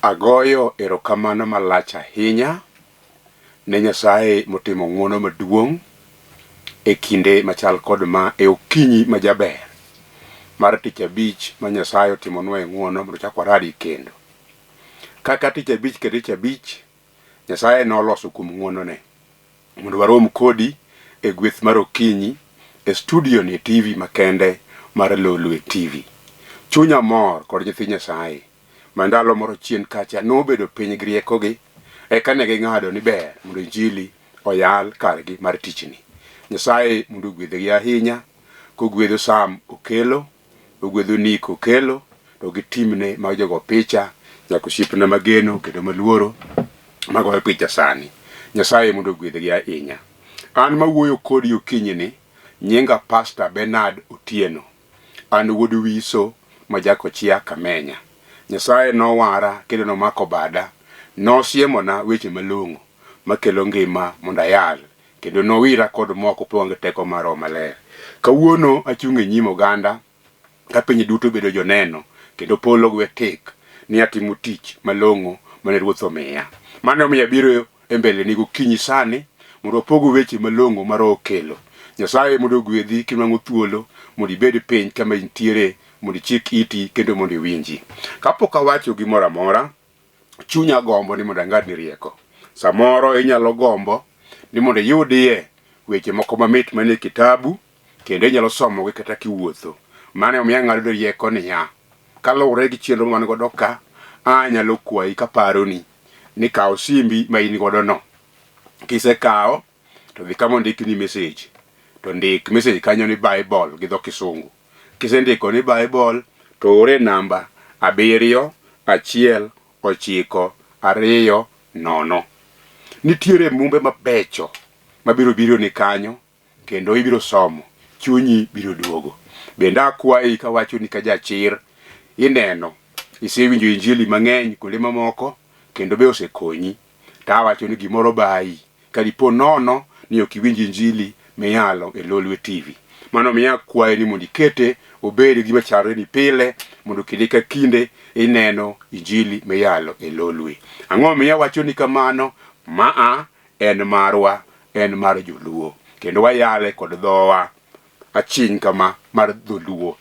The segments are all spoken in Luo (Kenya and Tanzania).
Agoyo erokamano malach ahinya ne Nyasaye motimo ng'wono maduong' e kinde machal kod ma e okinyi majaber mar tich abich ma Nyasaye otimonwa e ng'wono mondo chak waradi kendo. Kaka tich abich ka tich abich, Nyasaye noloso kuom ng'wonone mondo warom kodi e gweth mar okinyi e studio ni e TV makende mar Lolwe TV. Chunya mor kod nyithi Nyasaye ma ndalo moro chien kacha nobedo piny gi riekogi eka ne ging'ado ni ber mondo injili oyal kargi mar tichni. Nyasaye mondo ogwedhgi ahinya kogwedho Sam Okelo, ogwedho Nick Okelo to gi timne mag jogo picha nyaka osiepna mageno kendo maluoro magoyo picha sani. Nyasaye mondo ogwedhgi ahinya. An mawuoyo kodi okinyi ni nyinga Pastor Bernard Otieno. An wuod Wiso ma Jakochia Kamenya. Nyasaye nowara kendo nomako bada, nosiemona weche malong'o makelo ngima mondo ayal, kendo nowira kod mo kopong'a gi teko mar Roho Maler. Kawuono achung' e nyim oganda ka piny duto bedo joneno kendo polo gwe tik ni atimo tich malong'o mane Ruoth omiya. Mano omiyo abiro e mbeleni gokinyi sani mondo wapogu weche malong'o ma Roho okelo. Nyasaye mondo ogwedhi kinwang'o thuolo mondo ibed piny kama intiere mondo ichik iti kendo mondo iwinji. Kapok awacho gimoro amora, chunya gombo ni mondo ang'adni rieko. Samoro inyalo gombo ni mondo iyudie weche moko mamit manie kitabu kendo inyalo somogi kata kiwuotho. Mano emomiyo ang'ado rieko niya, kaluwore gi chenro ma wan godo ka, anyalo kwayi kaparoni ni kaw simbi ma in godo no. Kisekawo to dhi kama ondik ni message to ndik message kanyo ni Bible gi dho Kisungu. Kisendiko ni Bible to ore namba 7 1 9 2 0. Nitiere mumbe mabecho mabiro biro ni kanyo kendo ibiro somo, chunyi biro duogo. Bende akwayi kawachoni ka jachir, ineno, isewinjo injili mang'eny kuonde mamoko kendo be osekonyi. To awacho ni gimoro bayi ka dipo nono ni ok iwinj injili miyalo e Lolwe TV. Mano miyo akwayi ni mondo ikete obed gima chalre ni pile mondo kinde ka kinde ineno injili miyalo e Lolwe. Ang'o miyo awacho ni kamano? Maa en marwa, en mar joluo kendo wayale kod dhowa aching' kama mar dholuo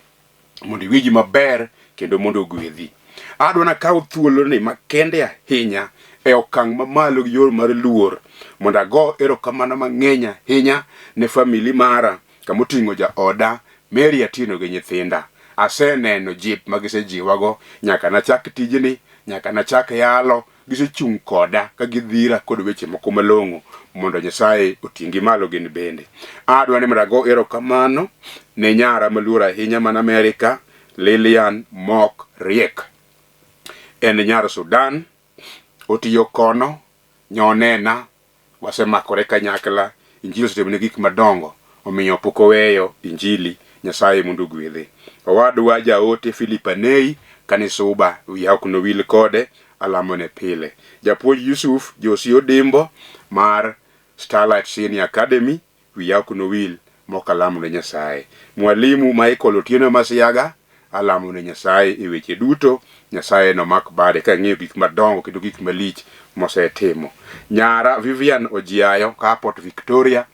mondo iwinji maber kendo mondo ogwedhi. Adwa nakaw thuoloni makende ahinya e okang' mamalo gi yor mar luor mondo ago erokamano mang'eny ahinya ne famili mara kamoting'o jaoda Mary Atieno gi nyithinda. Aseneno jip ma gisejiwago nyaka nachak tijni, nyaka nachak yalo, gisechung' koda ka gidhira kod weche moko malong'o mondo Nyasaye oting'gi malo gin bende. Adwa ni mondo ago erokamano ne nyara maluor ahinya man Amerika, Lilian Mok Riek. En nyar Sudan, otiyo kono, nyonena, Wasemakore kanyakla, Injili osetimone gik madongo, omiyo pok oweyo Injili. Nyasaye mondo ogwedhe. Owadwa jaote Philip Anei Kanisuba, wiya ok nowil kode, alamone pile. Japuonj Yusuf Josi Odimbo mar Starlight Senior Academy, wiya ok nowil mok alamo ne Nyasaye. Mwalimu Michael Otieno Masiaga, alamo ne Nyasaye e weche duto. Nyasaye nomak bade ka ang'eyo gik madongo kendo gik malich mosetimo. Nyara Vivian Ojiayo ka Port Victoria,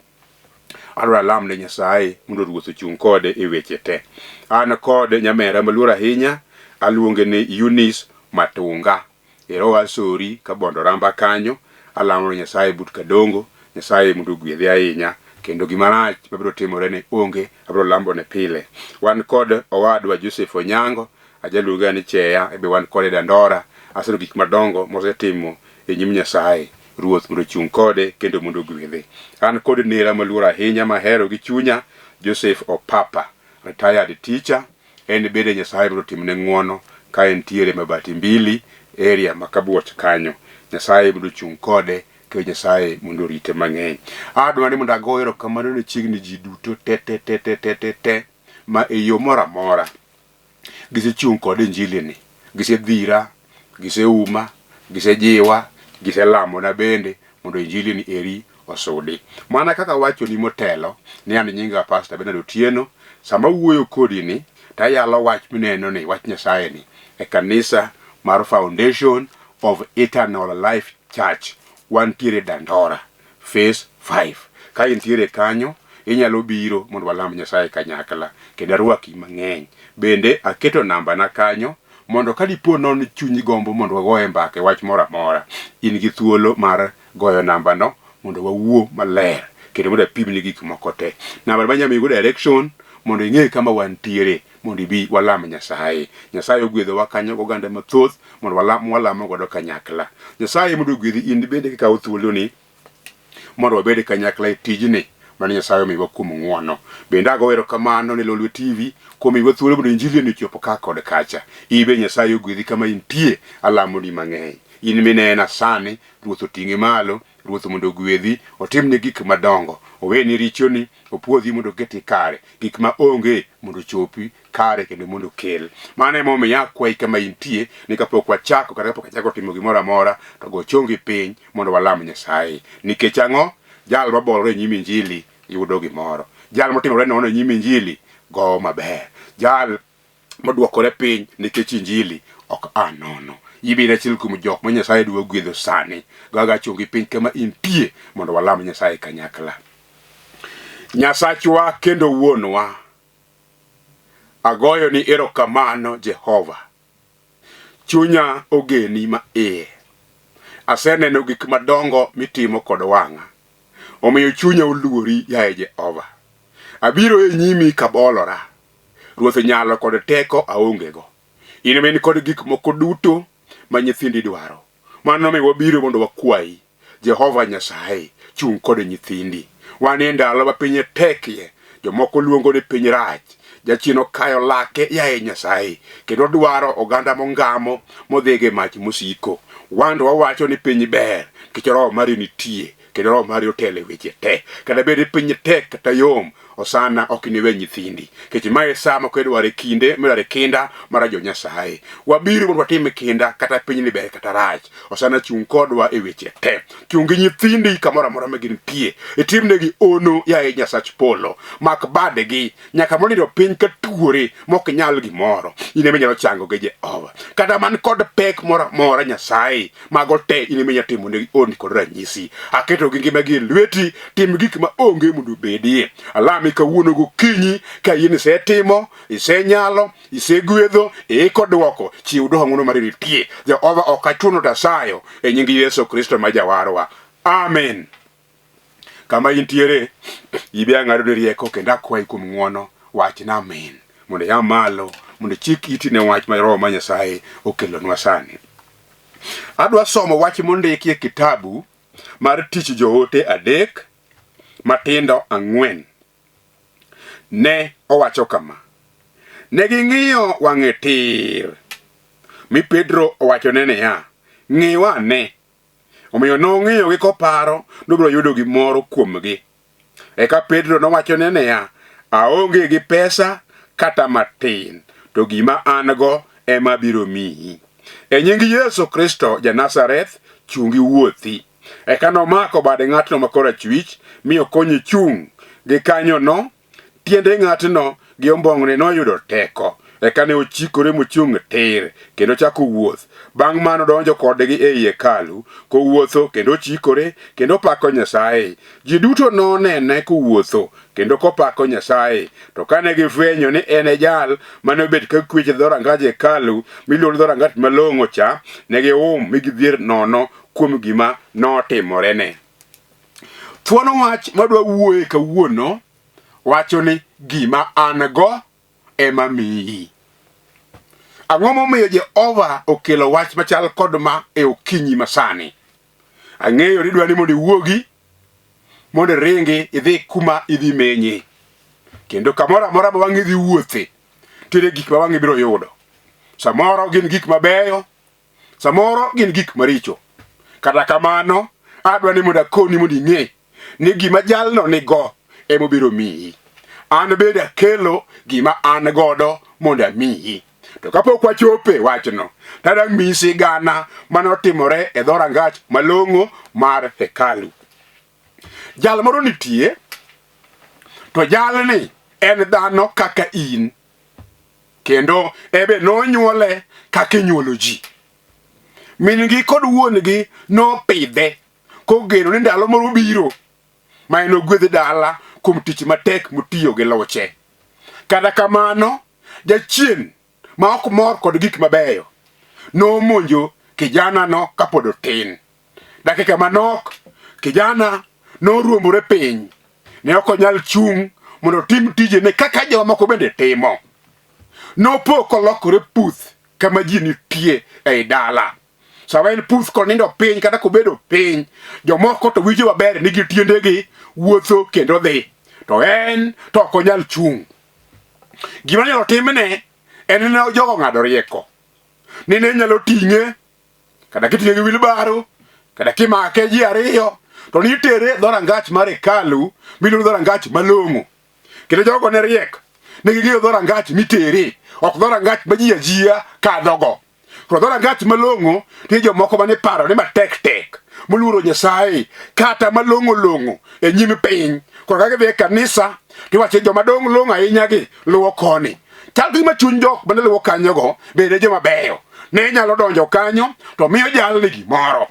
adwaro alam ne Nyasaye mondo Ruoth ochung' kode e weche te. An kod nyamera maluor ahinya, aluonge ni Eunice Matunga. Ero asori ka bondo ramba kanyo, alamo ne Nyasaye but Kadongo, Nyasaye mondo ogwedhe ahinya, kendo gima rach mabiro timore ne onge, abiro lambone pile. Wan kod owadwa Joseph Onyango, ajaluonge ni Cheya, ebe wan kode Dandora, aseneno gik madongo mosetimo e nyim Nyasaye. Ruoth mondo ochung' kode kendo mondo ogwedhe. An kod nera maluor ahinya mahero gi chunya, Joseph Opapa, retired teacher, En bende Nyasaye mondo otimne ng'wono ka entiere Mabati Mbili area ma Kabuoch kanyo. Nyasaye mondo ochung' kode kendo Nyasaye mondo orite mang'eny. Adwa ni mondo ago erokamano ne chiegni ji duto te te te te te te te ma e yo moro amora gisechung' kod injili ni. Gisedhira, giseuma, gisejiwa, giselamona bende mondo injili ni eri osudi. Mana kaka awachoni motelo ni an nyinga Pastor Bernard Otieno, sama awuoyo kodi ni to ayalo wach mineno ni wach Nyasaye ni e kanisa mar Foundation of Eternal Life Church. Wantiere Dandora, Phase 5. Ka intiere kanyo, inyalo biro mondo walam Nyasaye kanyakla kendo arwaki mang'eny. Bende aketo namba na kanyo mondo ka dipo nono chunyi gombo mondo wagoye mbaka e wach moro amora, in gi thuolo mar goyo nambano mondo wawuo maler kendo mondo apimni gik moko te. Namba manyalo miyigo direction mondo ing'e kama wantiere mondo ibi walam Nyasaye. Nyasaye ogwedhowa kanyo goganda mathoth mondo walam walamo godo kanyakla. Nyasaye mondo ogwedhi in bende kikawo thuoloni mondo wabed kanyakla e tijni mane Nyasaye omiwa kuom ng'wono. Bende ago erokamano ne Lolwe TV kuom miwa thuolo mondo injili ni ochop ka kod kacha. In be Nyasaye ogwedhi kama intie, alamoni mang'eny. In minena sani, Ruoth oting'i malo, Ruoth mondo ogwedhi, otimni gik madongo, oweni richoni, opuodhi mondo oketi kare, gik ma onge mondo ochopi kare kendo mondo okel. Mano emomiyo akwayi kama intie ni kapok wachako kata kapok achako timo gimoro amora to go chongi piny mondo walam Nyasaye. Nikech ang'o? Jal mabolore e nyim Injili yudo gimoro. Jal motimore nono e nyim Injili gowo maber. Jal modwokore piny nikech Injili ok a nono. In be in achiel kuom jok ma Nyasaye dwa gwedho sani. Go aga chongi piny kama intie mondo walam Nyasaye kanyakla. Nyasachwa kendo Wuonwa, agoyoni erokamano Jehova. Chunya ogeni ma iye. Aseneno gik madongo mitimo kod wang'a. Omiyo chunya oluori, yaye Jehova. Abiro e nyimi kabolora. Ruoth nyalo kod teko aongego. In ema in kod gik moko duto ma nyithindi dwaro. Mano nomiyo wabiro mondo wakwayi. Jehova Nyasaye, chung' kod nyithindi. Wan e ndalo ma piny tekie, jomoko luongo ni piny rach. Jachien okayo lake, yaye Nyasaye, kendo dwaro oganda mongamo modhigo e mach mosiko. Wan to wawacho ni piny ber, nikech Roho mari nitie, kendo Roho mari otelo e weche te. Kata bed ni piny tek kata yom, Osana ok iniwe nyithindi. Nikech mae e sa ma idwaro kinde, midwaro kinda mar jo Nyasaye. Wabiro mondo watim kinda kata pinyni ber kata rach. Osana chung' kodwa e weche te. Chung' gi nyithindi kamoro amora ma gintie. Itimnegi ono, yaye Nyasach polo. Mak badegi nyaka monindo piny ka tuore mok nyal gimoro. In ema inyalo changogi Jehova. Kata man kod pek moro amora Nyasaye, mago te in ema inyalo timonegi honni kod ranyisi. Aketo gi ngimagi e lweti, tim gik ma onge mondo obedie. Alami kawuono gokinyi ka in isetimo, isenyalo, Isegwedho, iiko dwoko, chiw dwoko ng'wono mari nitie. Jehova ok achuno to asayo e nying Yesu Kristo ma Jawarwa. Amen. Kama intiere, ibi ang'adoni rieko kendo akwayi kuom ng'wono, wachna amen. Mondo ia malo, mondo ichik iti ne wach ma Roho ma Nyasaye okelonwa sani. Adwa somo wach mondiki e kitabu mar Tich Joote adek matindo ang'wen. Ne owacho kama, Ne ging'iyo wang'e tir, mi Petro owachone niya, Ng'iwa ane. Omiyo nong'iyogi koparo nobiro yudo gimoro kuomgi. Eka Petro nowachone niya, Aonge gi pesa kata matin, to gima an-go ema abiro miyi. E nying Yesu Kristo ja-Nazareth, chung' iwuothi. Eka nomako bade ng'atno ma korachwich mi okonye chung'. Gikanyono, tiende ng'atno gi ombong'ne noyudo teko. Eka ne ochikore mochung' tir kendo ochako wuoth. Bang' mano donjo kodgi ei hekalu, kowuotho kendo ochikore kendo opako Nyasaye. Ji duto nonene kowuotho kendo kopako Nyasaye. To kane gifwenyo ni en e jal mane obet ka kwecho e dhorangaj hekalu miluongo ni dhorangach malong'o cha, ne gihum mi gidhier nono kuom gima notimorene. Thuon wach madwa wuoye kawuono wacho ni gima an go ema miyi. Ang'o momiyo Jehova okelo wach machal kod ma e okinyi masani? Ang'eyo ni idwa ni mondo iwuogi mondo iringi idhi kuma idhi menye. Kendo kamoro amora ma wang'i dhi wuothe, nitiere gik ma wang'i biro yudo. Samoro gin gik mabeyo, Samoro gin gik maricho. Kata kamano, adwa ni mondo akoni mondo ing'e ni gima jalno nigo emobiro miyi. An bende akelo gima an godo mondo amiyi. To kapok wachope wachno, tadang' miyi sigana mane otimore e dhorangach malong'o mar hekalu. Jal moro nitie, to jalni en dhano kaka in. Kendo ebe nonyuole kaka inyuolo ji. Min-gi kod wuon-gi nopidhe kogeno ni ndalo moro biro ma enogwedh dala kuom tich matek motiyo gi luche. Kata kamano, jachien ma ok mor kod gik mabeyo nomonjo kijanano kapod otin. Dakika manok, kijana noruombore piny. Ne ok onyal chung' mondo otim tijene kaka jomamoko bende timo. Nopo kolokore puth kama ji nitie ei dala. Sama en puth konindo piny kata kobedo piny, jomoko to winjo maber ni gi tiendegi wuotho kendo dhi. To en to ok onyal chung'. Gima nyalo timne en ni jogo ng'ado rieko ni ne nyalo ting'e kata kiting'e gi wilbaro kata kimake ji ariyo to nitere e dhorangach mar hekalu miluongo dhorangach malong'o. Kendo jogo ne riek, ne ging'eyo dhorangach mitere, ok dhorangach ma ji ajiya kadhogo. To dhorangach malong'o nitie jomoko mane paro ni matek tek, moluoro Nyasaye, kata malong'o long'o e nyim piny. Koro ka gidhi e kanisa, tiwacho ni joma dong' long'o ahinya gi luwo koni. Chal gima chuny jok mane luwo kanyogo bende joma beyo. Ne nyalo donjo kanyo to miyo jalni gimoro.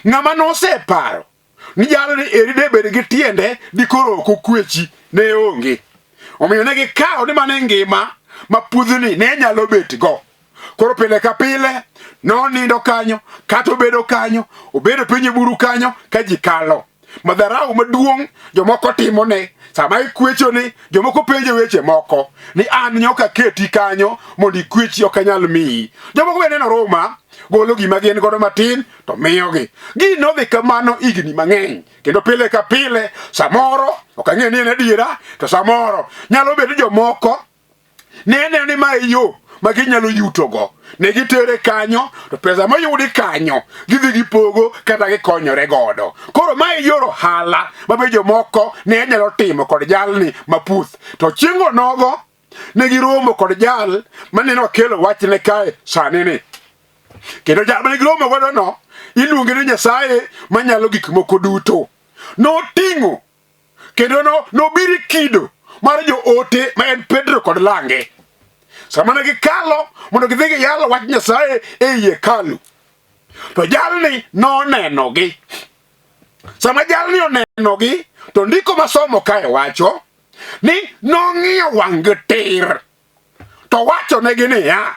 Ng'ama noseparo ni jalni eri de bed gi tiende dikoro ok okwechi ne onge. Omiyo ne gikawo ni mano e ngima ma pudhni ne nyalo bet go. Koro pile ka pile nonindo kanyo kata obedo kanyo, obedo piny e buru kanyo ka ji kalo. Madharau maduong' jomoko timone sama ikwechoni jomoko penje weche moko ni an nyoka keti kanyo mondo ikwechi ok anyal miyi. Jomoko be neno Roma golo gima gin godo matin to miyogi. Gini nodhi kamano higni mang'eny kendo pile ka pile samoro ok ang'e ni en adiera to samoro nyalo bedo jomoko ne neno ni ma e yo ma ginyalo yutogo ne gitere kanyo to pesa moyudi kanyo gidhi gipogo kata gikonyore godo koro ma e yor ohala ma be jomoko ne nyalo timo kod jalni maputh to chieng'o nogo ne giromo kod jal manene wakelo wachne kae sani ni kendo jal mane giromo godo no iluonge ni Nyasaye manyalo gik moko duto noting'o kendo no nobiro e kido mar joote ma en Pedro kod lange sama ne gikalo mondo gidhi giyalo wach Nyasaye ei hekalu to jalni nonenogi sama jalni onenogi to ndiko masomo kae wacho ni nong'iyo wang'gi tir to wachonegi niya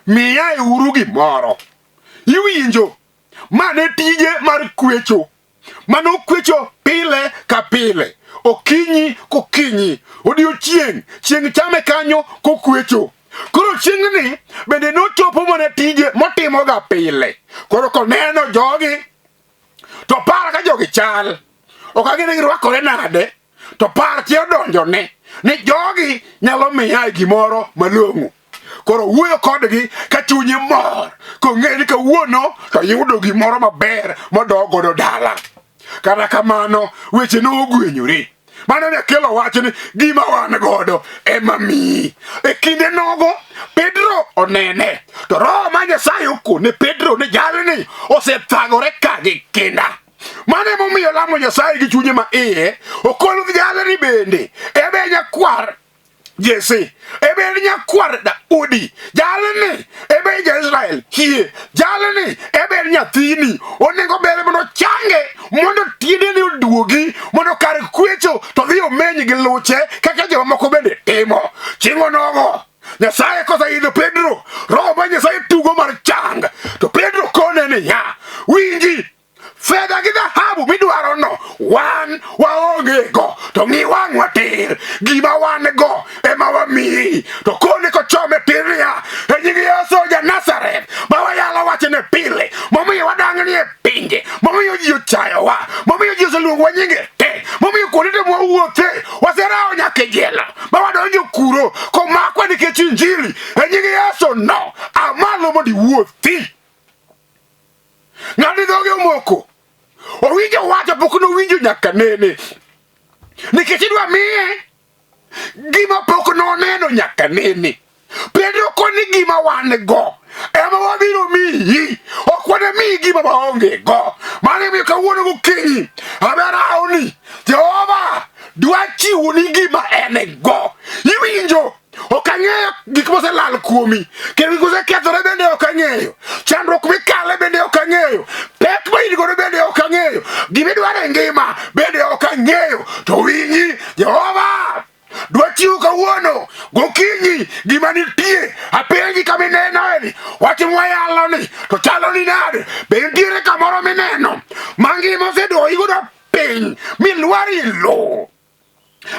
miyae uru gimoro iwinjo ma ne tije mar kwecho mano kwecho pile ka pile okinyi kokinyi odiochieng' chieng' chame kanyo kokwecho koro chieng'ni bende nochopo mana tije motimoga pile koro koneno jogi to par ka jogi chal ok ang'e ni girwakore nade to par tie odonjone ni jogi nyalo miya gimoro malong'o koro wuoyo kodgi ka chunye mor kong'eyo ni kawuono to yudo gimoro maber modok godo dala kata kamano weche nogwenyore mano ne kelo wach ni gima wan godo ema miyi e kinde nogo Pedro onene to roho ma Nyasaye okone Pedro ni jalni osethagore ka gi kinda mano emomiyo lamo Nyasaye gi chunye ma iye okolo jalni bende ebe nyakwar Jesse ebe en nyakwar Daudi jalni ebe ja-Israel hie jalni ebe en nyathini onego ber mondo change mondo tiendene oduogi mondo kar kwecho to dhi omeny gi luche kaka jomamoko bende timo chieng' onogo Nyasaye koseidho Pedro roho mar Nyasaye tugo mar chang to Pedro kone niya winji Fedha gi dhahabu midwarono wan waonge go, to ng'i wang'wa tir, gima wan go ema wamiyi. To koni kochome tir niya, e nying Yesu ja Nazareth ma wayalo wachne pile, momiyo wadang'ni e pinje, momiyo ji ochayowa, momiyo ji oseluongowa nyinge te, momiyo kuonde te mwawuothe waserawo nyaka e jela ma wadonjo kuro komakwa nikech Injili. E nying Yesu no, a malo mondo iwuothi. Ng'ani dhoge omoko. Owinjo wacho pok nowinjo nyaka nene. Nikech idwa miye gima pok noneno nyaka nene. Pedro koni gima wan go ema wabiro miyi. Ok wanamiyi gima waonge go. Mano emomiyo kawuono gokinyi aberawoni Jehova dwa chiwoni gima en go. Iwinjo? Ok ang'eyo gik moselal kuomi, kendo gik mosekethore bende ok ang'eyo, chandruok mikale bende ok ang'eyo, pek ma in godo bende ok ang'eyo, gima idwaro e ngima bende ok ang'eyo. To winji, Jehova dwa chiwo kawuono gokinyi gima nitie. Apenji kama inenoe ni wach mwayalo ni to chalo ni nade? Be nitiere kamoro mineno ma ngima osedoyi godo piny milwar e lowo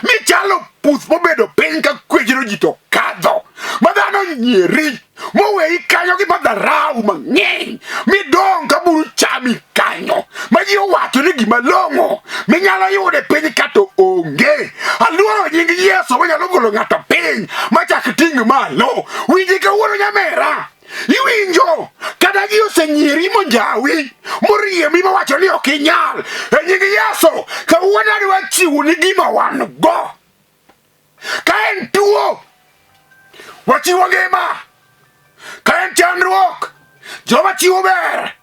michalo puth mobedo piny ka kwechro ji to kadho ma dhano nyieri moweyi kanyo gi madharau mang'eny midong' ka buru chami kanyo ma ji owacho ni gima long'o minyalo yudo e piny ka to onge. Aluoro nying Yesu manyalo golo ng'ato piny machak ting' malo. Winji kawuono nyamera. Iwinjo kata ji osenyieri monjawi moriembi mowacho ni ok inyal. E nying Yesu kawuono adwa chiwo ni gima wan go. Ka en tuo, wachiwo ngima. Ka en chandruok, joma chiwo ber.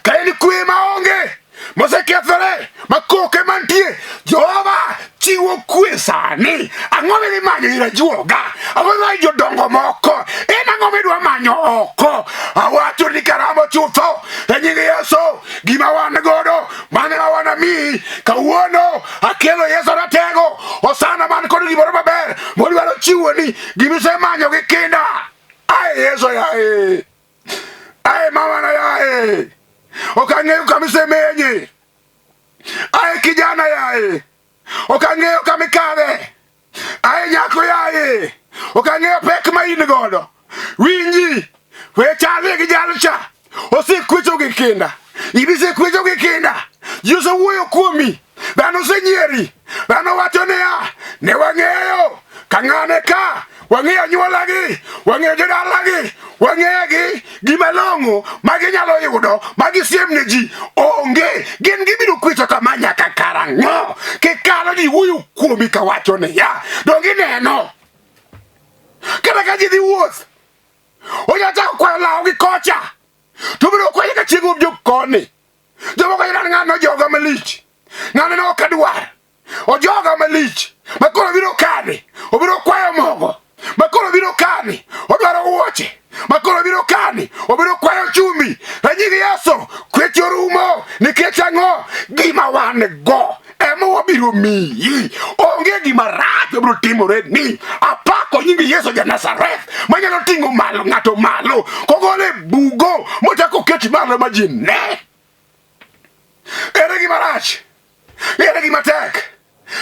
Ka en kwe maonge mosekethore ma koke mantie, Jehova chiwo kwe sani. Ang'o midhi manyo ir ajuoga? Ang'o midhi manyo jodongo moko? En ang'o midwa manyo oko? Awacho ni karamo chutho e nying Yesu, gima wan godo mano ema wanamiyi kawuono. Akelo Yesu ratego, osana man kod gimoro maber modwaro chiwoni, gimisemanyo gi kinda. Ae Yesu yaye! Ae mama na yaye, ok ang'eyo kama isemenye. Ae kijana yaye, ok ang'eyo kama ikadhe. Ae nyako yaye, ok ang'eyo pek ma in godo. Winji, we chalni gi jal cha, osekwecho gi kinda. In isekwecho gi kinda, ji osewuoyo kuomi, dhano osenyieri, dhano wacho niya, ne wang'eyo ka ng'ane ka, wang'eyo anyuolagi, wang'eyo jodalagi, wang'eyogi gima long'o ma ginyalo yudo ma gisiem ne ji onge. Gin gibiro kwecho kama nyaka karang'o? Kikalo ji wuoyo kuomi kawacho niya, donge ineno kata ka ji dhi wuoth onya chako kwayo law gi kocha to biro kwayo ka chieng' objog koni. Jomoko wacho ni ng'ano ojoga malich, ng'ano ne ok adwar, ojoga malich ma koro obiro kani, obiro kwayo mogo, ma koro obiro kani, odwaro wuoche, ma koro obiro kani, obiro kwayo chumbi. E nying Yesu, kweche orumo. Nikech ang'o? Gima wan go ema wabiro miyi. Onge gima rach mabiro timore ni. Apako nying Yesu ja Nazareth manyalo ting'o malo ng'ato malo kogole e bugo mochako oketi malo ma ji ne. Ere gima rach? Ere gima tek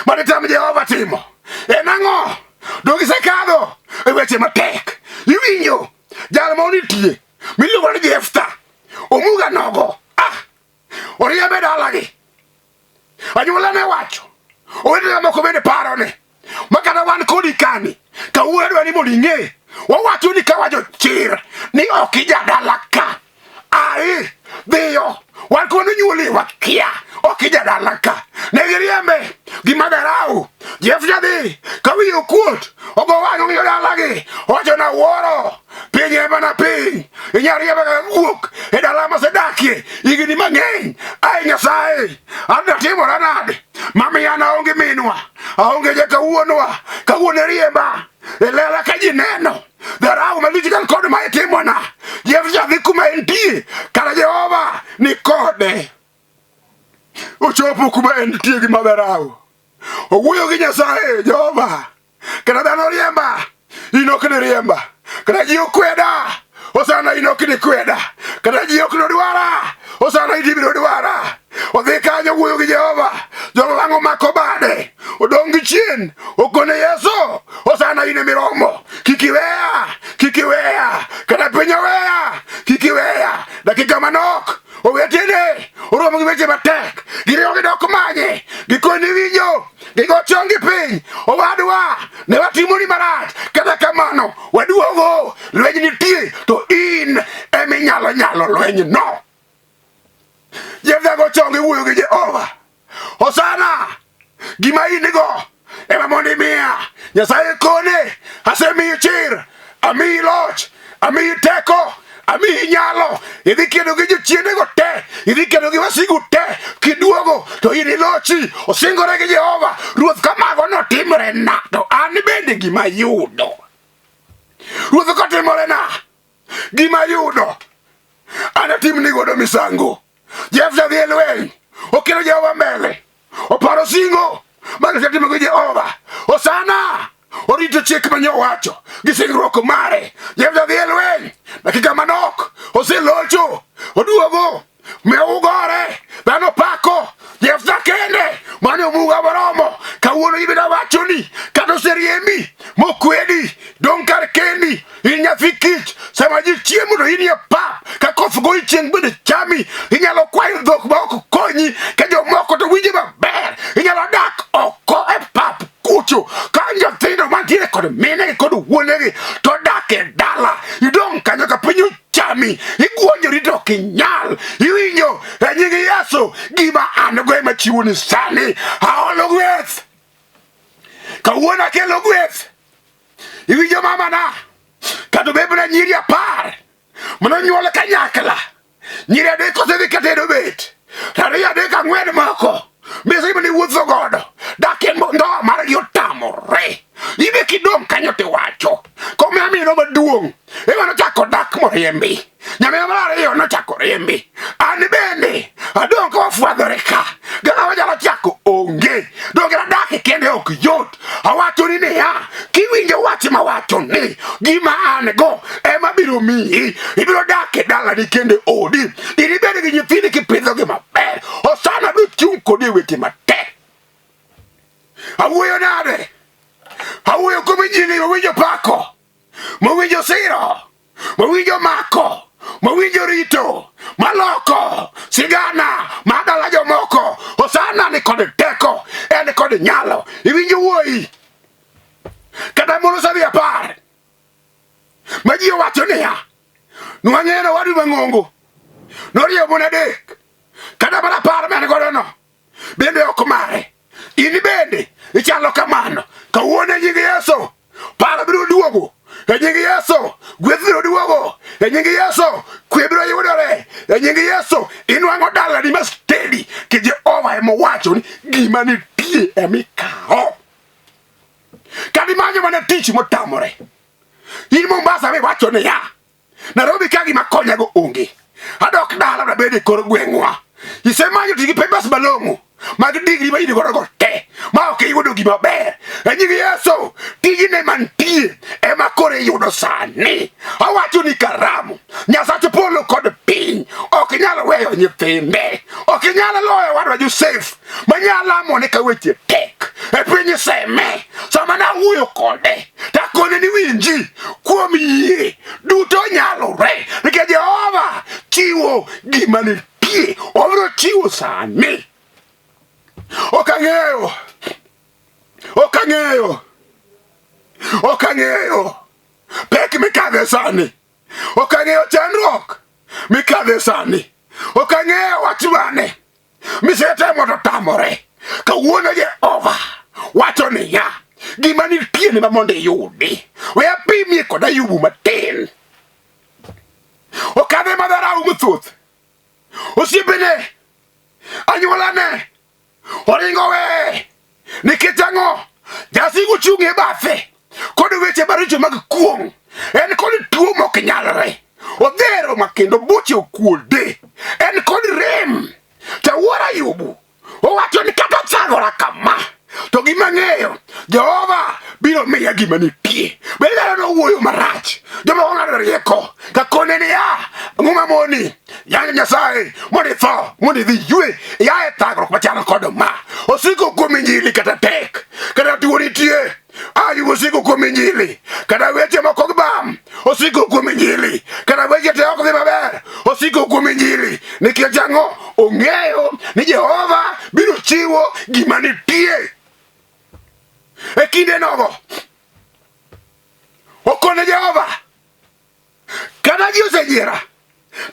mane tam Jehova timo? En ang'o? Donge isekadho e weche matek? Iwinjo jal ma nitie miluongo ni Jeftha omuga nogo ah oriembe dalagi anyuola ne wacho owetena moko bende paro ni ma kata wan kodi kani kawuono adwa ni mondo ing'e wawacho ni ka wajo chir ni ok ijadala ka ai dhiyo wan kuma nonyuoli wakia ok ijadala ka ne giriembe gi madharau Jeftha dhi ka wiye okuot ogo wang'e ong'iyo dalagi owacho na wuoro piny ema na piny inyalo riemba kaka guok e dala masedakie higni mang'eny ai Nyasaye an natimora nade mamiyo an aonge minwa aonge jaka wuonwa kawuono riemba e lela ka ji neno dharau malich kan kod ma itimona Jeftha dhi kuma entie kara Jehova ni kode ochopo kuma entie gi madharau owuoyo gi Nyasaye Jehova kata dhano riemba in ok niriemba kata ji okweda osana in ok nikweda kata ji ok nodwara osana in ibiro dwara odhi kanyo wuoyo gi Jehova Jehova wang' omako bade odong' gi chien okone Yesu osana in emiromo kik iweya kik iweya kata piny oweya kik iweya dakika manok owetene oromo gi weche matek giriwo gidok manye gikoni winjo gigo chongi piny owadwa ne watimoni marach kata kamano waduogo lweny nitie to in eminyalo nyalo lweny no Jeftha go chonge wuoyo gi Jehova Hosana gima in go ema mondo imiya Nyasaye kone asemiyi chir amiyi loch amiyi teko amiyi nyalo idhi kedo gi jochiendego te idhi kedo gi wasigu te kiduogo to in ilochi osingore gi Jehova ruoth ka mago notimre na to an bende gima yudo. Ruoth kotimorena gima ayudo anatimni godo misango. Jeftha dhi e lweny, okelo Jehova mbele, oparo singo mane osetimo gi Jehova. Hosana! Orito chik mane owacho gi singruok mare. Jeftha dhi e lweny, dakika manok oselocho, oduogo meugore dhano pako Jeftha kende mane omuga moromo. Kawuono ibiro wachoni kata oseriembi mokwedi, dong' kar kendi in nyathi kich. Sama ji chiemo to in e pap, ka koth goyi chieng' bende chami. Inyalo kwayo dhok ma ok konyi ka jomoko to winje maber. Inyalo dak oko e pap kucho ka nyithindo mantiere kod minegi kod wuonegi to dak e dala. Idong' kanyo ka piny chami, iguonjori to ok inyal. Iwinjo e nying Yesu gima an go ema chiwoni sani. Aolo gweth kawuono, akelo gweth. Iwinjo mamana, kata obed mana nyiri 10 mano nyuol kanyakla, nyiri 3 osedhi katedo bet, 2 3 4 moko mbese mane wuotho godo dak e ndoa margi otamore. Ibe kidong' kanyo tiwacho komamino maduong' ema nochako dak moriembi, nyamina mar ariyo nochako riembi, an bende adong' ka wafwadhore ka gama wanyalo chako onge. Donge dak kende ok yot. Awacho ni niya, kiwinjo wach mawacho ni gima an go ema biro miyi, ibiro dak e dalani kende odi, inibed gi nyithindi kipidhogi maber. Hosana biro chung' kodi e weche matek. Awuoyo nade? Awuoyo kuom injili mowinjo pako, mowinjo siro, mowinjo mako, mowinjo rito, maloko sigana mar dala jomoko. Hosana ni kod teko, en kod nyalo. Iwinjo wuoyi? Kata mon osedhi 10 ma ji owacho niya, nwang'eyo ni owadu mang'ongo norieyo mon 3, kata mana 10 ma en godo no bende ok mare. In bende ichalo kamano. Kawuono e nying Yesu, paro biro duogo e nying Yesu, gweth biro duogo e nying Yesu, kwe biro yudore e nying Yesu. Inwang'o dalani ma steady ki Jehova ema owacho ni gima nitie emikawo. Kata imanyo mana tich motamore. In Mombasa miwacho niya, Nairobi ka gima konyago onge. Adok dala nabed e kor gweng'wa. Isemanyo tich gi papers malong'o mag digri ma in godo go te ma ok iyudo gima ber. E nying Yesu, tijne mantie ema koro iyudo sani. Awacho ni karamu, Nyasach polo kod piny ok nyal weyo nyithinde. Ok nyal loyo wadwa Josef manyalo amone ka weche tek e piny seme. Sama nawuoyo kode takone ni winji, kuom yie duto nyalore, nikech Jehova chiwo gima nitie, obiro chiwo sani. Ok ang'eyo, ok ang'eyo, ok ang'eyo pek mikadhe sani, ok ang'eyo chandruok mikadhe sani, ok ang'eyo wach mane misetemo to tamore. Kawuono Jehova wacho niya, gima nitie ni ma mondo iyudi. We apimie kod Ayubu matin. Okadhe madharau mathoth, osiepene, anyuolane oringo weye. Nikech ang'o? Jasigu chung' e bathe kod weche maricho mag kuong'. En kod tuo mok nyalre, odhero ma kendo buche okuode, en kod rem. To wuor Ayubu owacho ni kata chagora kama, to gima ng'eyo Jehova biro miya gima nitie. Bende dhano nowuoyo marach, jomoko ng'ado rieko ka kone niya, ang'o mamoni yanyo Nyasaye mondo itho, mondo idhi ywe, ia e thagruok machalo kod ma. Osiko kuom injili kata tek, kata tuo nitie. Ayubu osiko kuom injili kata weche moko bam, osiko kuom injili kata weche te ok dhi maber, osiko kuom injili. Nikech ang'o? Ong'eyo ni Jehova biro chiwo gima nitie e kinde nogo. Okone Jehova, kata ji osenyiera,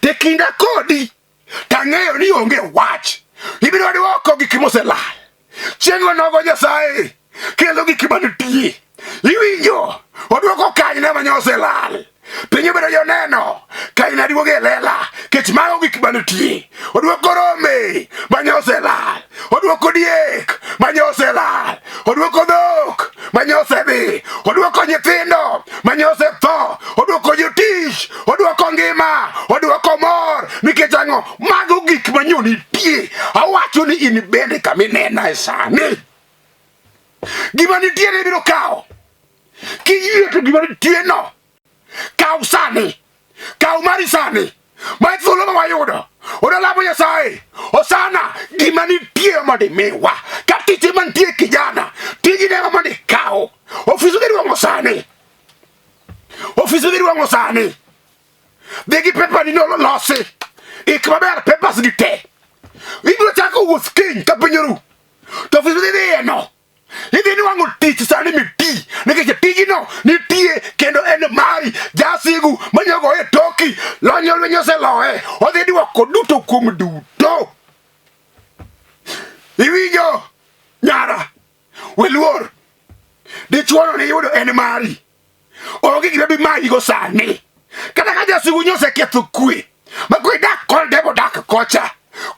to e kinda kodi tang'eyo ni onge wach, ibiro dwoko gik moselal. Chieng' onogo Nyasaye kelo gik manitie. Iwinjo, odwoko kanyna mane oselal. Piny obedo joneno, kanyna duogo e lela, kech mago gik manitie. Odwoko rombe mane oselal, odwoko diek mane oselal, odwoko dhok mane osedhi, odwoko nyithindo mane osetho. gik ma nyo nitie. Awacho ni in bende kama inena e sani. Gima nitie ne ibiro kawo. Kiyie to gima nitie no kaw sani. Kaw mari sani. Ma e thuolo ma wayudo. Odalamo Nyasaye. Osana gima nitie mondo imiwa. Ka tich ema nitie kijana, tiji ne mondo ikaw. Ofis dhi ruomo sani. Ofis dhi ruomo sani. Dhi gi paper ni nolosi. Ik maber papers gi te. Ibiro chako wuoth kiny ka piny oru. To ofis midhi dhiye no. Idhi nwang'o tich sani miti nikech tijino nitie kendo en mari. Jasigu manyogo e toki lonyo lweny oseloye. Odhi dwoko duto kuom duto. Iwinjo nyara we luor. Dichuono niyudo en mari. Onge gima bi mayigo sani. Kata ka jasigu nyoseketho kwe, ma kwe dak kod debo dak kocha.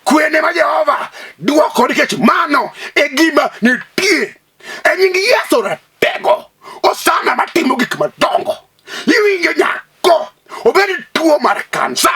Kwene ma Jehova duoko nikech mano e gima nitie. E nying Yesu ratego, Osana matimo gik madongo. Iwinjo nyako, obed tuo mar kansa.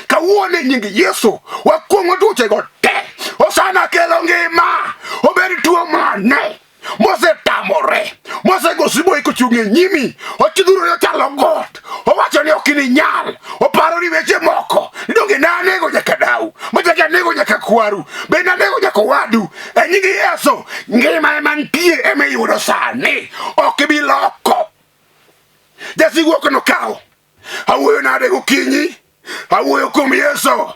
Kawuono e nying Yesu wakuong'o tuochego te. Osana kelo ngima, obed tuo mane mosetamore mosego siboi kochung' e nyimi ochudhuro ochalo got owacho ni ok ininyal oparo ni weche moko ni donge nanego nyaka dau machaka anego nyaka kwaru be nanego nyaka owadu e nying Yesu ngima ema nitie ema iyudo sani ok ibi loko jasigu ok nokaw awuoyo nade gokinyi awuoyo kuom Yesu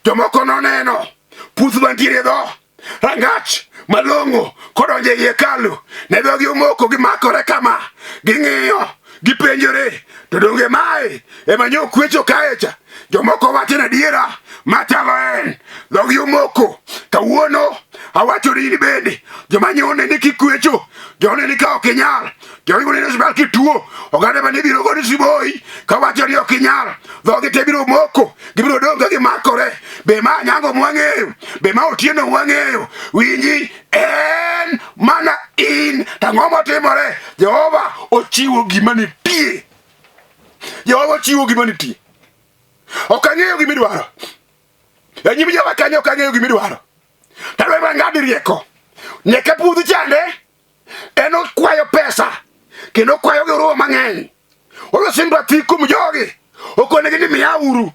jomoko noneno puth mantiere dho rangach malong'o kodonjo ei hekalu ne dhogi omoko gimakore kama ging'iyo gipenjore to donge mae ema nyo kwecho kaecha jomoko wacho ni adiera machalo en dhogi omoko kawuono awacho ni in bende joma nyo ni kikwecho jone ni ka ok inyal joma neno osiptal kituo oganda mane biro goni siboi kawacho ni ok inyal dhogi te biro moko gibiro dong' ka gimakore be ma Anyango mwang'eyo be ma Otieno mwang'eyo winji en mana in to ang'o motimore Jehova ochiwo gima nitie Jehova ochiwo gima nitie ok ang'eyo gima idwaro e nyim Jehova kanyo ok ang'eyo gima idwaro tadwa mana ng'ad rieko nyaka pudh chande en okwayo pesa kendo okwayo gi huruma mang'eny olo sympathy kuom jogi okonegi ni miyauru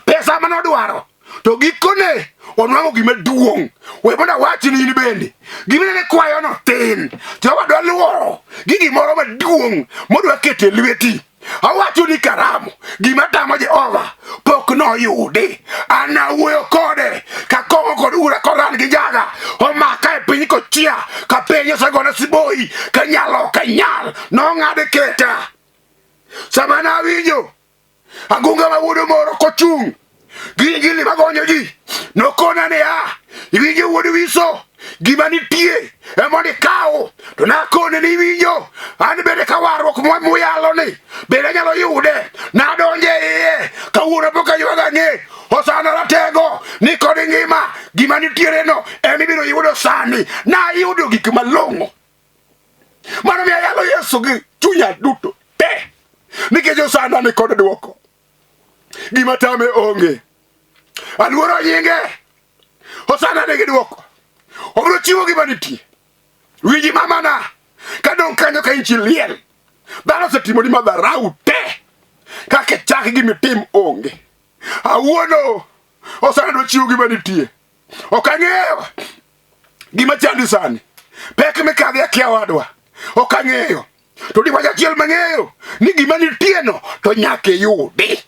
pesa mane odwaro to gikone onwang'o gima duong' we mondo awachi ni in bende gima nene kwayono tin Jehova dwa luoro gi gimoro maduong' modwa keto e lweti Awacho ni karamu gima tamo Jehova pok noyudi. An awuoyo kode ka kong'o kod ura koran gi jaga omaka e piny kochia ka piny osegona siboi ka nyalo ok anyal nong'ade keta. Sama nawinjo agunga ma wuod moro kochung' gi injili magonyo ji nokona niya iwinjo wuod wiso gima nitie emondo ikaw to nakone ni iwinjo an bende ka warruok muyalo ni bende anyalo yude nadonjo e iye kawuono pok aywago ang'e Hosana ratego ni kod ngima gima nitiere no ema ibiro yudo sani nayudo gik malong'o mano miyo ayalo Yesu gi chunya duto te nikech Hosana ni kod dwoko gima tame onge aluoro nyinge Hosana nigi dwoko obiro chiwo gima nitie winji mamana ka dong' kanyo ka inchi liel dhano osetimoni madharau te kaka chak gimitim onge awuono Hosana dwa chiwo gima nitie ok ang'eyo gima chandi sani pek mikadhe akia wadwa ok ang'eyo to di wach achiel mang'eyo ni gima nitie no to nyaka iyudi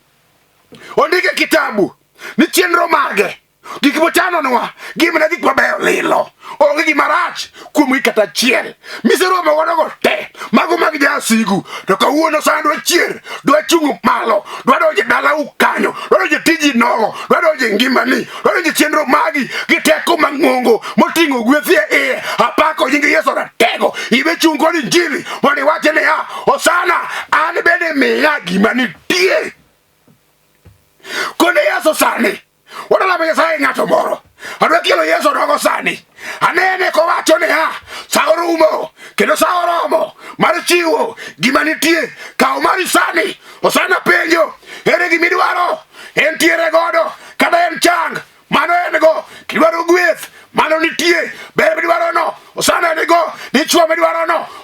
ondik e kitabu ni chenro mage gik mochanonwa gin mana gik mabeyo lilo onge gima rach kuomgi kata achiel miseromo godogo te mago mag jasigu to kawuono sana dwa chier dwa chung' malo dwa donjo e dalau kanyo dwa donjo e tiji nogo dwa donjo e ngimani dwa donjo e chenro magi gi teko mang'ongo moting'o gweth e iye apako nying Yesu ratego ibe chung' kod injili mondo iwache niya Hosana an bende miya gima nitie kone Yesu sani wadalamo Nyasaye ng'ato moro adwa kelo Yesu nogo sani anene kowacho niya sa orumo kendo sa oromo mar chiwo gima nitie kaw mari sani Hosana penjo ere gima idwaro entiere godo kata en chang mano en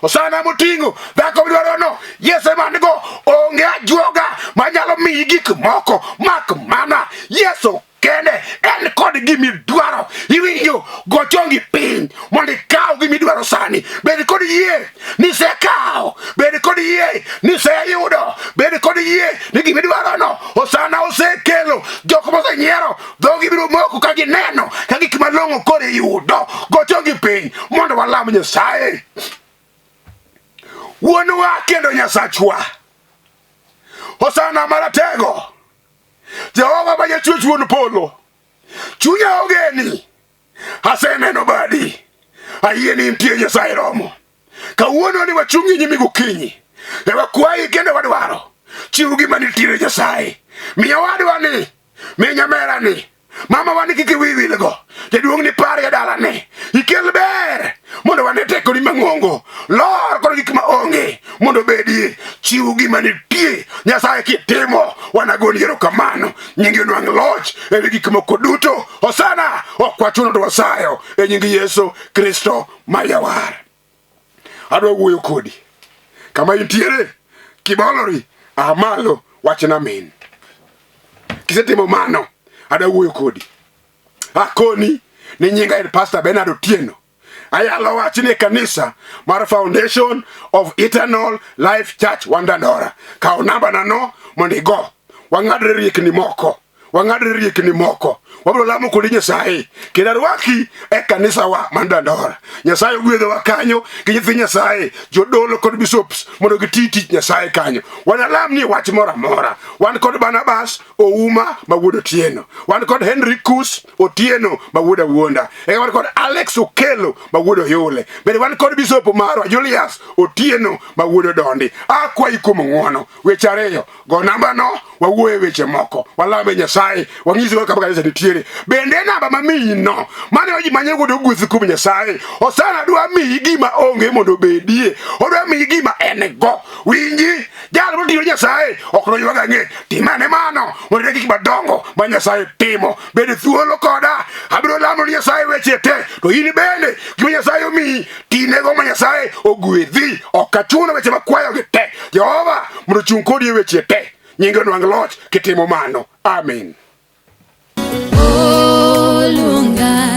Osana moting'o dhako midwarono, Yesu ema nigo. Onge ajuoga manyalo miyi gik moko mak mana Yesu kende en kod gimidwaro. Iwinjo, go chongi piny mondo ikaw gimidwaro sani. Bed kod yie ni isekawo, bed kod yie ni iseyudo, bed kod yie ni gimidwarono Osana osekelo. Jok mosenyiero dhogi biro moko ka gineno ka gik malong'o koro iyudo. Go chongi piny mondo walam Nyasaye. Wuonwa kendo Nyasachwa, Hosana maratego, Jehova ma jachwech wuon polo, chunya ogeni, aseneno badi, ayie ni intie Nyasaye romo. Kawuono ni wachung' e nyimi gokinyi, e wakwayi kendo wadwaro, chiw gima nitiere Nyasaye. Mi owadwa ni, mi nyamera ni, mama wa ni kik iwi wilgo, jaduong' ni par e dalane, ikel ber mondo wane tekoni mang'ongo, lor kod gik ma onge mondo obedie, chiw gima nitie. Nyasaye kitimo, wanagoni erokamano, nyingi onwang' loch ewi gik moko duto. Hosana, ok wachuno to wasayo e nying Yesu Kristo ma Jawar. Adwa wuoyo kodi kama intiere, kibolori, aa malo, wachna amin. Kisetimo mano, adwa wuoyo kodi. Akoni ni nyinga en Pastor Bernard Otieno. Ayalo wachni e kanisa mar Foundation of Eternal Life Church Wandandora. Kaw namba na no mondo igo. Wang'adre riekni moko. Wang'adre riekni moko. Wabiro lamo kodi Nyasaye. Kendo arwaki e kanisawa man Dandora. Nyasaye ogwedhowa kanyo gi nyithi Nyasaye, jodolo kod bishops mondo giti tich Nyasaye kanyo. Wanalam ni wach moro amora. Wan kod Barnabas Ouma ma wuod Otieno. Wan kod Henry Kus Otieno ma wuod Awuonda. Eka wan kod Alex Okelo ma wuod Oyule. Bende wan kod bishop marwa Julius Otieno ma wuod Odondi. Akwayi kuom ng'uono. Weche ariyo. Go namba no wawuoye weche moko. Walame Nyasaye. Wang'isi kaka kanisa nitiere. Bende namba mamiyi no. Mano ji manyo godo gweth kuom Nyasaye. Osana dwa miyi gima onge mondo obedie. Odwa miyi gima en go. Winji, jal motiyo Nyasaye ok noywag ang'e. Timane mano mondo ine gik madongo ma Nyasaye timo. Bed thuolo koda, abiro lamo ni Nyasaye weche te. To in bende gima Nyasaye omiyi, tinego ma Nyasaye ogwedhi. Ok achuno weche makwayogi te. Jehova mondo ochung' kodi e weche te. Nyinge onwang' loch kitimo mano. Amen. Oluonga.